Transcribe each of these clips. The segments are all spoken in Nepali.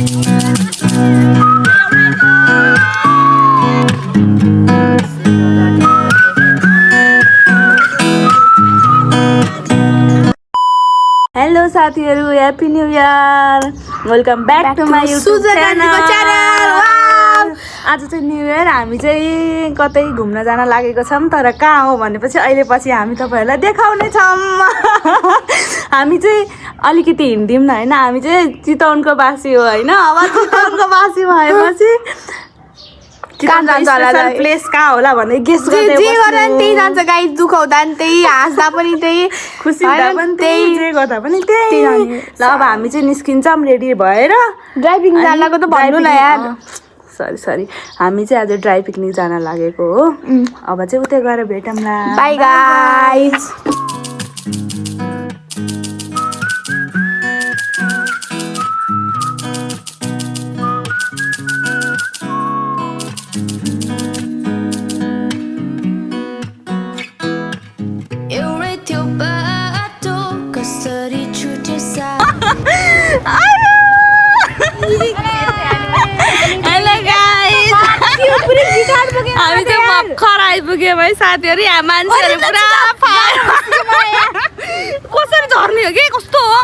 हेलो साथीहरु, happy new year. Welcome back to my YouTube channel. आज चाहिँ न्यू इयर, हामी चाहिँ कतै घुम्न जान लागेको छौँ। तर कहाँ हो भनेपछि अहिले पछि हामी तपाईहरुलाई देखाउने छौँ। हामी चाहिँ अलिकति हिँड्दिउँ न हैन, हामी चाहिँ चितवनको बासी हो हैन। अब चितवनको बासी भएपछि प्लेस कहाँ होला भन्ने गेस गर्दै त्यही जान्छ गाइस। दुखाउँदा नि त्यही, हाँस्दा पनि त्यही, खुसी हुँदा पनि त्यही, जे गर्दा पनि त्यही। ल अब हामी चाहिँ निस्किन्छौँ रेडी भएर। ड्राइभिङ जान लागेको त भन्नु न यार। सरी हामी चाहिँ आज ड्राई पिकनिक जान लागेको हो। अब चाहिँ उतै गएर भेटौँला। By guys. हामी चाहिँ भर्खर आइपुग्यौँ है साथीहरु। यहाँ मान्छेहरू पुरा कसरी झर्ने हो कि कस्तो हो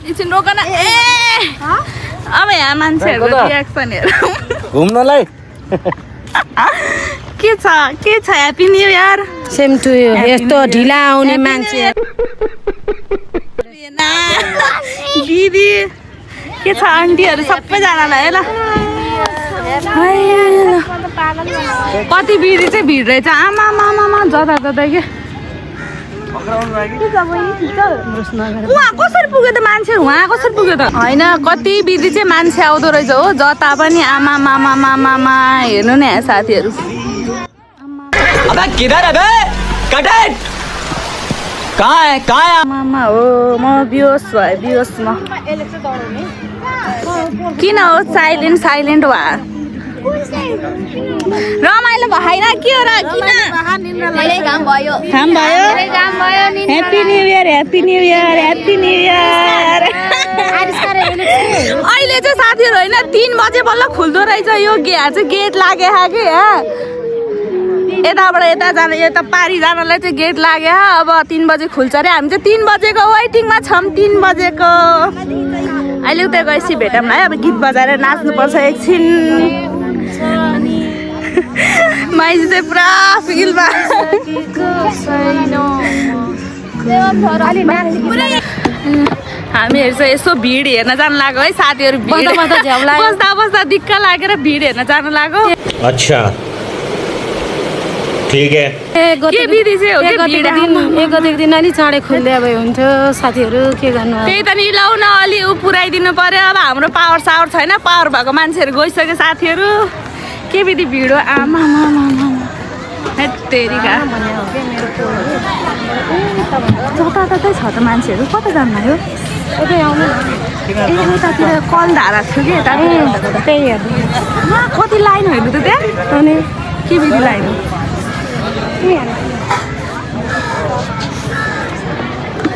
एकछिन रोक न। ए अब यहाँ मान्छेहरूको रियाक्सन हेर घुम्नलाई के छ happy new year. Same to you. यस्तो ढिला आउने मान्छे दिदी के छ आन्टीहरू सबैजनालाई ल। कति बिडी चाहिँ भिड रहेछ आमा जता के उहाँ कसरी पुग्यो त मान्छे, उहाँ कसरी पुग्यो त होइन। कति बिदी चाहिँ मान्छे आउँदो रहेछ हो जता पनि। आमा हेर्नु न यहाँ साथीहरू। मामा हो म बिहोस भए बिहोसमा किन हो साइलेन्ट वा रमाइलो भएन के हो र किन काम भयो ह्यापी न्यू इयर। अहिले चाहिँ साथीहरू होइन 3 बजे बल्ल खुल्दो रहेछ यो यहाँ चाहिँ गेट लागे कि यताबाट यता जान यता पारी जानलाई चाहिँ गेट लाग्यो। अब 3 बजे खुल्छ अरे। हामी चाहिँ 3 बजेको वेटिङमा छौँ। 3 बजेको अहिले उता गएपछि भेटौँ है। अब गीत बजाएर नाच्नुपर्छ एकछिन। माइजी चाहिँ पुरा फिलमा हामीहरू चाहिँ यसो भिड हेर्न जानु लाग्यो है साथीहरू। बस्दा दिक्क लागेर भिड हेर्न जानु लाग्यो। अच्छा ठीक है। के बिदी चाहिँ हो एक गतेको दिन अलि चाँडै खुल्दै भए हुन्थ्यो साथीहरू। के गर्नु त्यही त नि लाउ न अलि ऊ पुऱ्याइदिनु पर्यो। अब हाम्रो पावर छैन। पावर भएको मान्छेहरू गइसक्यो साथीहरू। के बिदी भिड हो आमा तेरिका जताततै छ त मान्छेहरू। कता जानुभयो उतातिर कल धारा थियो कि यता त्यही हेर्नु कति लाइन हेर्नु त त्यहाँ। अनि के बिदी लाइन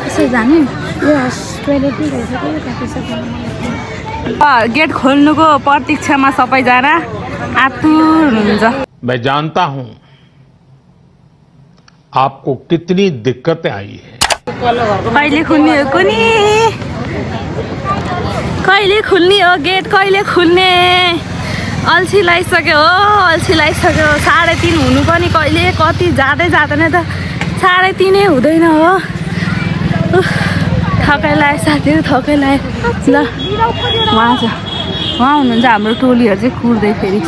यसो जाने गेट खोल्नुको प्रतीक्षामा सबैजना आतुर हुनुहुन्छ। मैं जानता हूँ आपको कितनी दिक्कतें आई है। कहिले खुल्ने हो कुनी, कहिले खुल्ने हो गेट, कहिले खुल्ने। अल्छी लागिसक्यो हो, अल्छी लागिसक्यो। 3:30 हुनु पनि कहिले कति जाँदै जाँदैन त 3:30 हुँदैन हो। थकाइ लाग्यो साथीहरू, थकाइ लाग्यो। ल उहाँ हुनुहुन्छ हाम्रो टोलीहरू चाहिँ कुर्दै फेरि।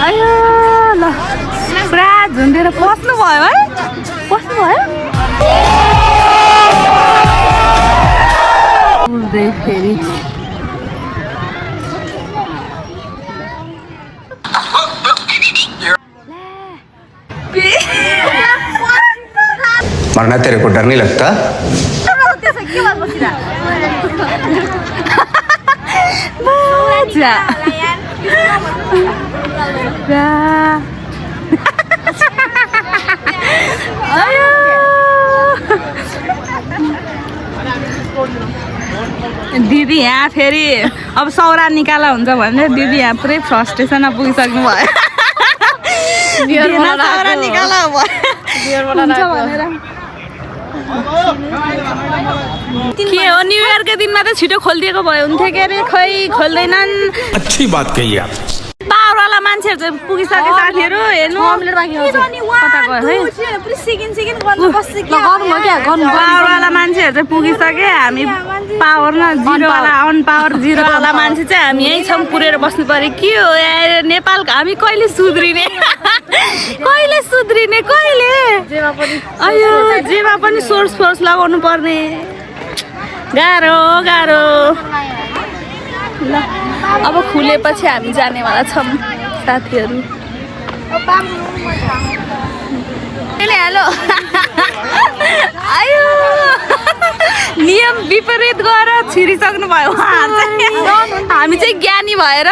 आयो ल पुरा झुन्डेर पस्नु भयो है, पस्नु भयो कुर्दै फेरि। मरना तेरे को डर नहीं लगता? दिदी यहाँ फेरि अब सौरा निकाला हुन्छ भने दिदी यहाँ पुरै फ्रस्ट्रेसनमा पुगिसक्नु भयो सौरा निकाला हुन्छ भनेर के हो न्यू इयरको दिनमा त छिटो खोलिदिएको भयो हुन्थ्यो के अरे खै खोल्दैनन् अच्छी बात कही आप पावरवाला मान्छेहरू चाहिँ पुगिसके साथीहरू हेर्नु पावरवाला मान्छेहरू चाहिँ पुगिसके हामी पावर न जिरोवाला अनपावर जिरोवाला मान्छे चाहिँ हामी यहीँ छौँ पुरेर बस्नु पर्यो के हो यार नेपालको हामी कहिले सुध्रिने कहिले अयो जेमा पनि सोर्स फोर्स लगाउनु पर्ने गाह्रो ल अब खुलेपछि हामी जानेवाला छौँ साथीहरू हेलो आयो नियम विपरीत गरेर छिरिसक्नु भयो हामी चाहिँ ज्ञानी भएर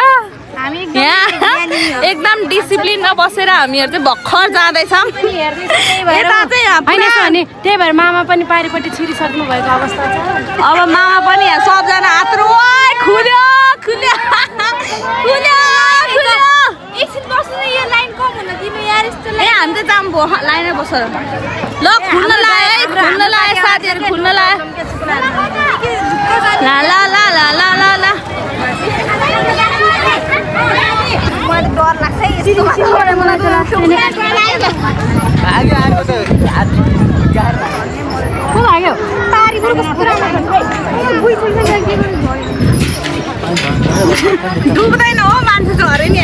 यहाँ एकदम डिसिप्लिनमा बसेर हामीहरू चाहिँ भर्खर जाँदैछौँ त्यही भएर मामा पनि पारिपट्टि छिरिसक्नु भएको अवस्था छ अब मामा पनि यहाँ सबजना हात्रो खुल्यो एकछिन बस्नु यो लाइन कम हुन दिनु यार यस्तो ए हामी त जाम भयो लाइनै बसेर ल खुल्न लाए साथीहरू खुल्न लाए ला ला ला ला ला ला ला मलाई डर लाग्छ यस्तो लाग्यो डुब्दैन हो मान्छे चाहिँ अरे नि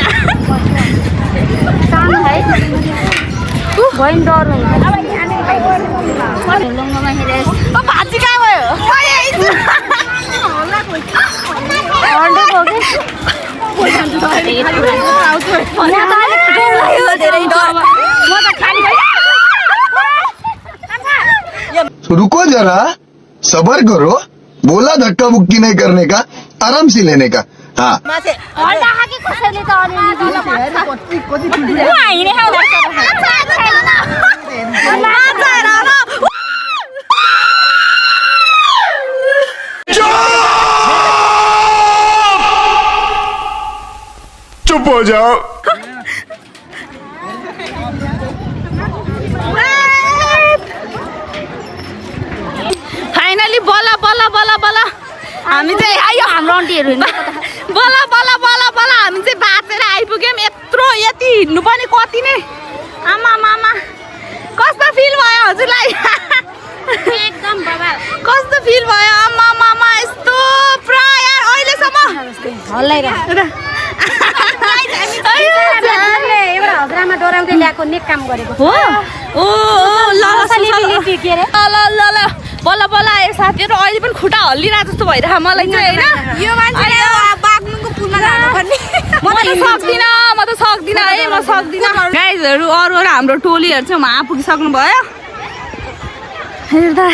भाजी कहाँ गयो रुको जरा सबर करो बोला धक्का मुक्की नहीं करने का आराम से लेने का हाँ चुप हो जाओ फाइनली बला हामी चाहिँ आयो हाम्रो आन्टीहरू बला हामी चाहिँ बाँचेर आइपुग्यौँ यति हिँड्नु पनि कति नै आमा कस्तो फिल भयो हजुरलाई एकदम बाबा कस्तो फिल भयो आमा यस्तो पुरा यार अहिलेसम्म हजुरआमा डोराउँदै ल्याएको नेक काम गरेको हो ओ ल बल्ल ए साथीहरू अहिले पनि खुट्टा हल्लिरहेको जस्तो भइरहेको मलाई चाहिँ होइन यो मान्छे बाग्नुको पुलमा जानुपर्ने म त सक्दिनँ है म सक्दिनँ गाइजहरू अरू हाम्रो टोलीहरू चाहिँ वहाँ पुगिसक्नु भयो हेर्दा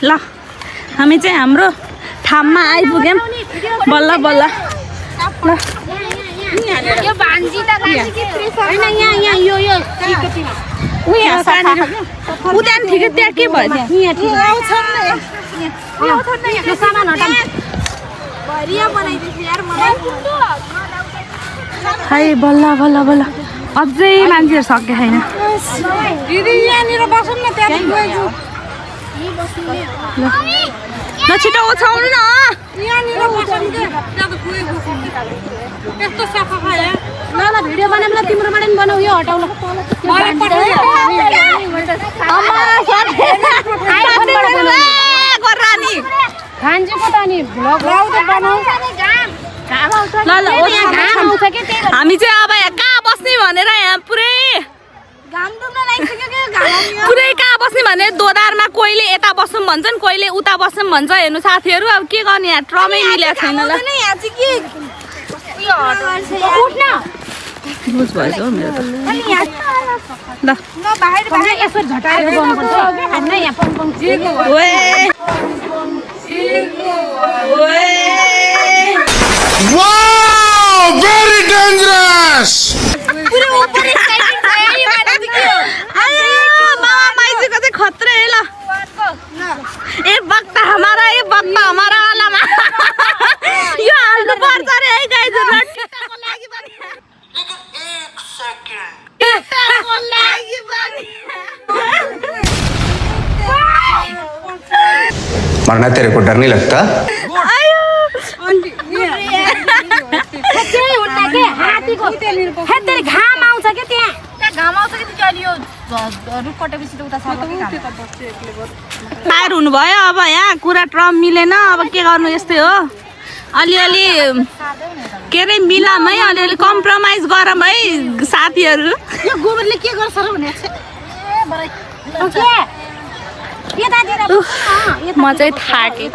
ल हामी चाहिँ हाम्रो ठाउँमा आइपुग्यौँ बल्ल ल यो भान्जी त हैन यहाँ यो उहाँ सानो उता ठिकै त्यहाँ के भयो यहाँ ठिक यो सामान हटाम भरिया बनाइदिन्छु यार मलाई हाय बल्ल अझै मान्छेहरू सके छैन दिदी यहाँनिर बसौँ न त्यहाँ गएछु ल छिटो ओछाउनु न यहाँनिर बसौँ के त्यहाँ त पुरै बसौँ यस्तो सफा खायो ल भिडियो बनाऊँ ल तिम्रोबाट पनि बनाऊ यो हटाउँ ल मलाई पठाइदियो अम्मा गर्रानी भान्जी को त नि भ्लग बनाऊ हामी चाहिँ अब यहाँ कहाँ बस्ने भनेर यहाँ पुरै पुरै कहाँ बस्ने भने दोधारमा कोहीले यता बसौँ भन्छन् कोहीले उता बसौँ भन्छ हेर्नु साथीहरू अब के गर्ने यहाँ ट्रमै मिलेको छैन ल बुझ भएछ हो मेरो त ल यसो झटाएर गर्नुपर्छ हैन यहाँ पङ वाओ वेरी डेंजरस मामा माइजूको चाहिँ खत्रै है ल एक वक्त हमारा वालामा यो हाल्नु पर्छ रे है गाइस रट्टीको लागि पनि टिकटको लागि पनि मरना तेरे को डर नहीं लगता? घाम आउँछ के त्यहाँ घाम आउँछ कि त्यो यो रुख कटेपछि त उता टायर हुनुभयो अब यहाँ कुरा ट्रम मिलेन अब के गर्नु यस्तै हो अलिअलि के अरे मिलाम है अलिअलि कम्प्रोमाइज गरौँ है साथीहरू यो गोबरले के गर्छ र भने म चाहिँ थाकेँ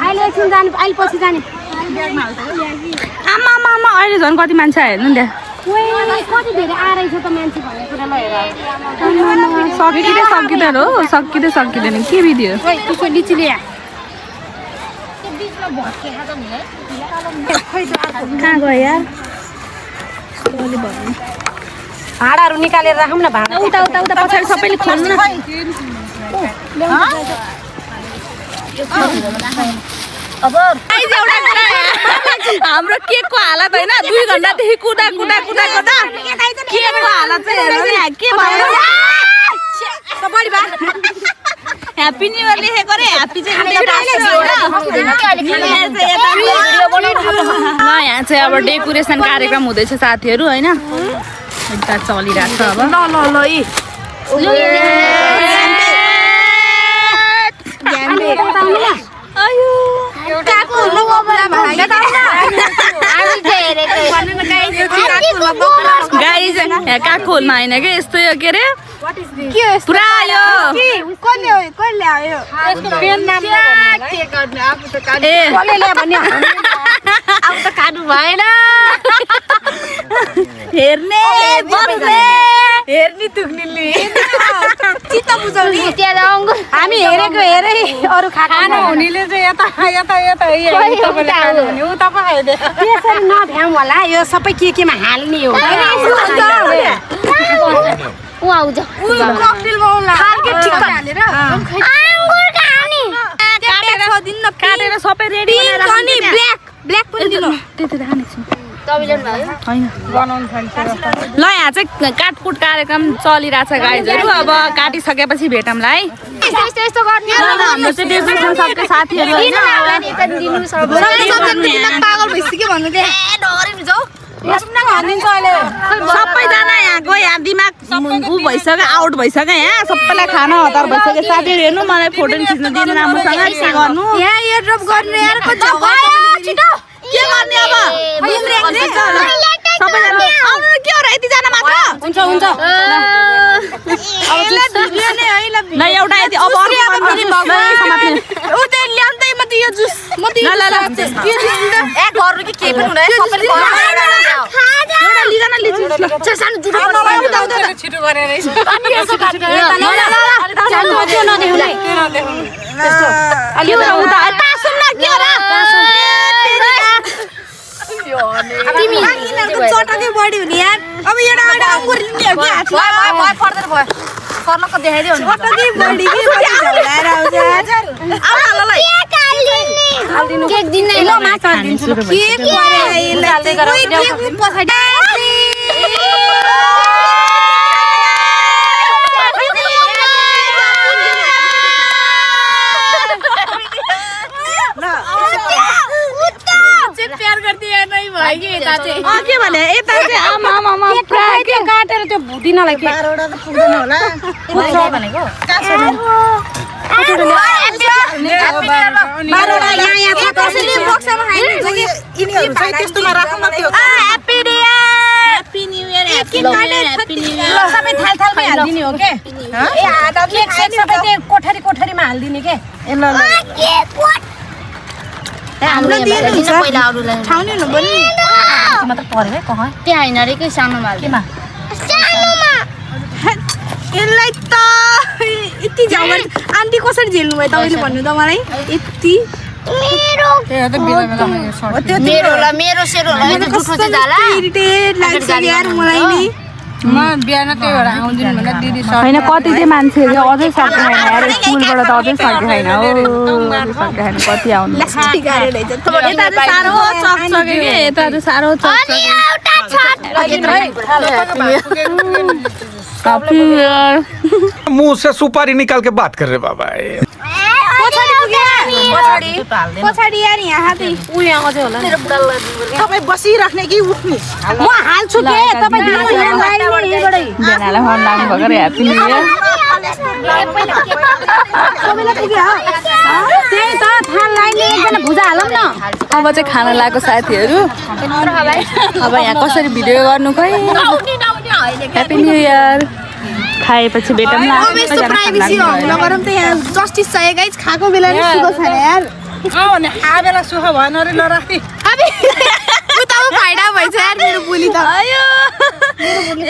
अहिले एकछिन जाने अहिले पछि जाने आमा अहिले झन् कति मान्छे हेर्नु नि कति धेरै आइरहेछ त मान्छे भन्ने कुरा ल सकिँदैन हो सकिँदैन के भिडियो त्यसको लिचीले कहाँ गयो यार भाँडाहरू निकालेर राखौँ न भाँडा उता पछाडि सबैले खोल्नु न अब हाम्रो केकको हालत होइन 2 घण्टादेखि कुदा केकको हालत चाहिँ हेर्नु नि के भयो ह्याप्पी न्यू इयर लेखेको रे ह्याप्पी चाहिँ ल यहाँ चाहिँ अब डेकोरेसन कार्यक्रम हुँदैछ साथीहरू होइन एउटा चलिरहेको छ अब गाइज काको होलमा होइन कि यस्तो यो के अरे पुरा यो खानु भएन हेर्ने हेर्ने तुक्ने चित्त बुझाउने हामी हेरेको हेरे अरू खानु हुनेले चाहिँ यता त्यसरी नभ्याउँ होला यो सबै केमा हाल्ने हो काटेर सबै रेडी ब्ल्याक पनि दिनु ल यहाँ चाहिँ काटकुट कार्यक्रम चलिरहेछ गाइजहरू अब काटिसकेपछि भेटौँला है हाम्रो चाहिँ डेकोरेसन सबै साथीहरू सबैजना यहाँको यहाँ दिमाग ऊ भइसक्यो आउट भइसक्यो यहाँ सबैलाई खाना हतार भइसक्यो साथीहरू हेर्नु मलाई फोटो खिच्न दिनु राम्रोसँग के गर्नु के गर्ने अब सबैजना आउनु के हो र यतिजना मात्र हुन्छ ल एउटा यति अब चटकै बढी हुने यार अब एउटा अंगुर लिने हो कि हातमा पर्दैन भयो सर्नको देखाइदियो चटकै बढी के झलाएर आउँछ हाल्दिनु केक दिनै ल माछा दिन्छु केक गरे यसलाई केक पछाडी के भने यता चाहिँ आमा के काटेर त्यो भुदिनलाई के होला भनेको कोठरीमा हालिदिने के हाम्रो पहिला अरूलाई ठाउँ नि पनि मात्र पऱ्यो है कहाँ त्यहाँ होइन रे के सानोमा केमा यसलाई त यति झगड आन्टी कसरी झेल्नु भयो तपाईँले भन्नु त मलाई यति मेरो सेरोलाई त जुठो चाहिँ जाला इरिटेट लाग्छ यार मलाई नि म बिहान त्यही भएर आउँदिन भने दिदी होइन कति चाहिँ मान्छेहरू अझै सकेको छैन यार स्कुलबाट त अझै सकेको छैन हो सकेको छैन कति आउनु यता चाहिँ साह्रो चकचके के यता चाहिँ साह्रो चकचके मुंह से सुपारी निकाल के बात कर रहे बाबा पछाडी यार यहाँ चाहिँ उ यहाँ अझै होला मेरो बुढालाई तपाईँ बसिराख्ने कि उठ्ने म हाल्छु के तपाईँ बेनालाई फोन लाग्नु भएको रे ह्याप्पी न्यू इयर त्यही त थाल लाइनले एकजना भुजा हालौँ न अब चाहिँ खाना लगाएको साथीहरू अब यहाँ कसरी भिडियो गर्नु खै ह्याप्पी न्यू इयर खाएपछि भेटौँला यस्तो प्राइभेसी हल्ला गरौँ त यहाँ जस्टिस चाहियो गाइज खाएको बेला नि सुख छैन यार भने आ बेला सुख भएन रे नराख्ने उताउ फाइदा भइछ यार मेरो बोली त आयो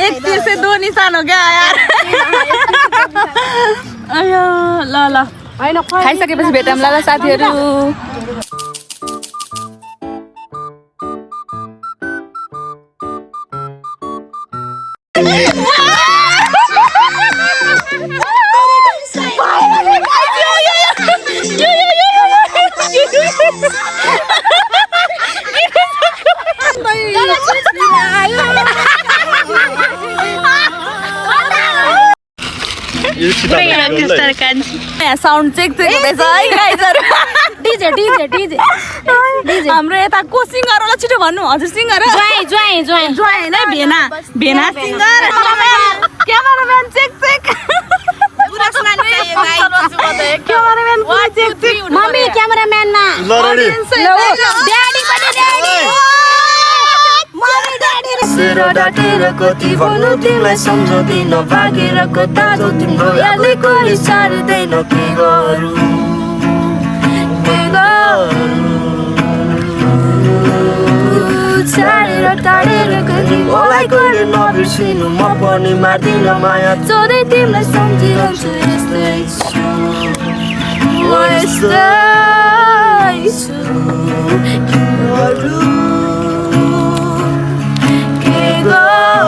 एक तिर से दो निशान हो गया यार आयो ल ल खाइसकेपछि भेटौँला ल साथीहरू साउन्ड चेक हुँदैछ है गाइजहरु डीजे डीजे डीजे हाम्रो यता को सिङ्गर होला छिटो भन्नु हजुर सिङ्गर ज्वाइ ज्वाइ ज्वाइ ज्वाइ हैन भेना भेना singer cameraman check check cameraman check check mummy क्यामेराम्यानमा लरडी ड्याडी पनि ड्याडी सेरो डाटेर कति भन्नु तिमीलाई सम्झँदिन भागेर कता जो तिम्रो यादले कोही सार्दैन के गरौँ छाडेर टाढेर कति मलाई कहिले नबिर्सिनु म पनि मार्दिन माया सधैँ तिमीलाई सम्झिरहन्छु यस्तै छु म यस्तै छु के गरौँ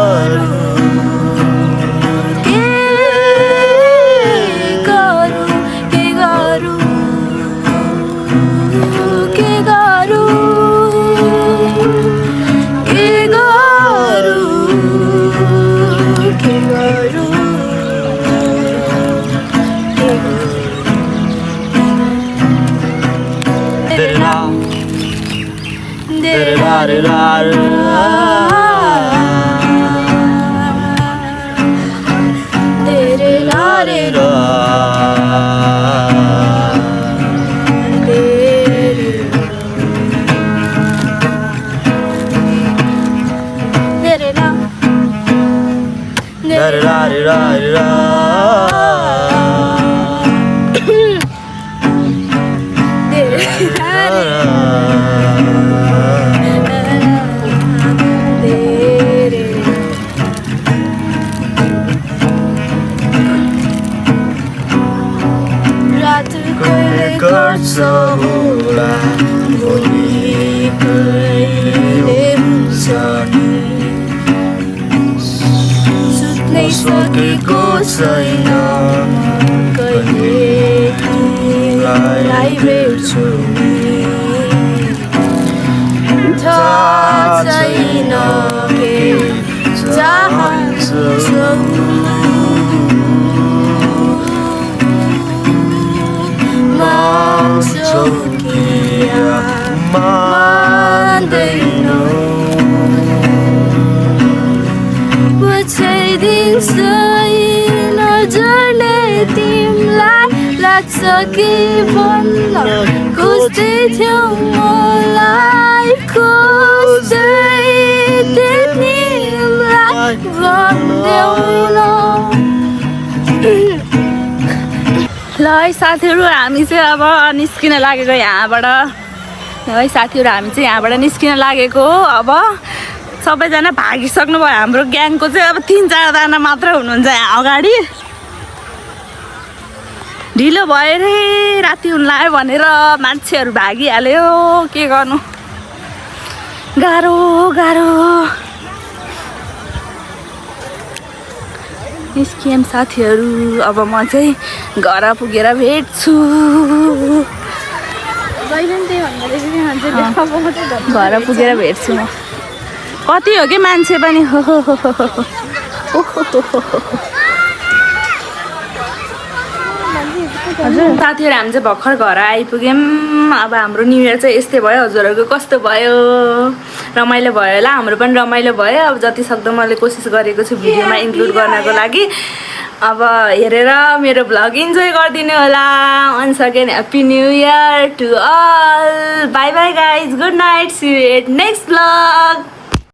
सकेको छैन कहिले तिमीलाई भेट्छु थाहा छैन के चाहन्छौ मान्छौ कि मान्दैनौ बुझाइदिन्छ नजरले तिमीलाई लाग्छ कि भन्न खोज्दै थियौ मलाई खोज्दै तिमीलाई भन्दैनौ ल है साथीहरू हामी चाहिँ अब निस्किन लागेको यहाँबाट है साथीहरू हामी चाहिँ यहाँबाट निस्किन लागेको हो अब सबैजना भागिसक्नु भयो हाम्रो ग्याङको चाहिँ अब 3-4 जना मात्र हुनुहुन्छ यहाँ अगाडि ढिलो भयो रे राति हुन लाग्यो भनेर मान्छेहरू भागिहाल्यो के गर्नु गाह्रो गाह्रो निस्कियौँ साथीहरू अब म चाहिँ घर पुगेर भेट्छु घर पुगेर भेट्छु म कति हो कि मान्छे पनि हो हजुर साथीहरू हामी चाहिँ भर्खर घर आइपुग्यौँ अब हाम्रो न्यु इयर चाहिँ यस्तै भयो हजुरहरूको कस्तो भयो रमाइलो भयो होला हाम्रो पनि रमाइलो भयो अब जति सक्दो मैले कोसिस गरेको छु भिडियोमा इन्क्लुड गर्नको लागि अब हेरेर मेरो भ्लग इन्जोय गरिदिनु होला once again happy new year to all bye bye guys good night see you at next vlog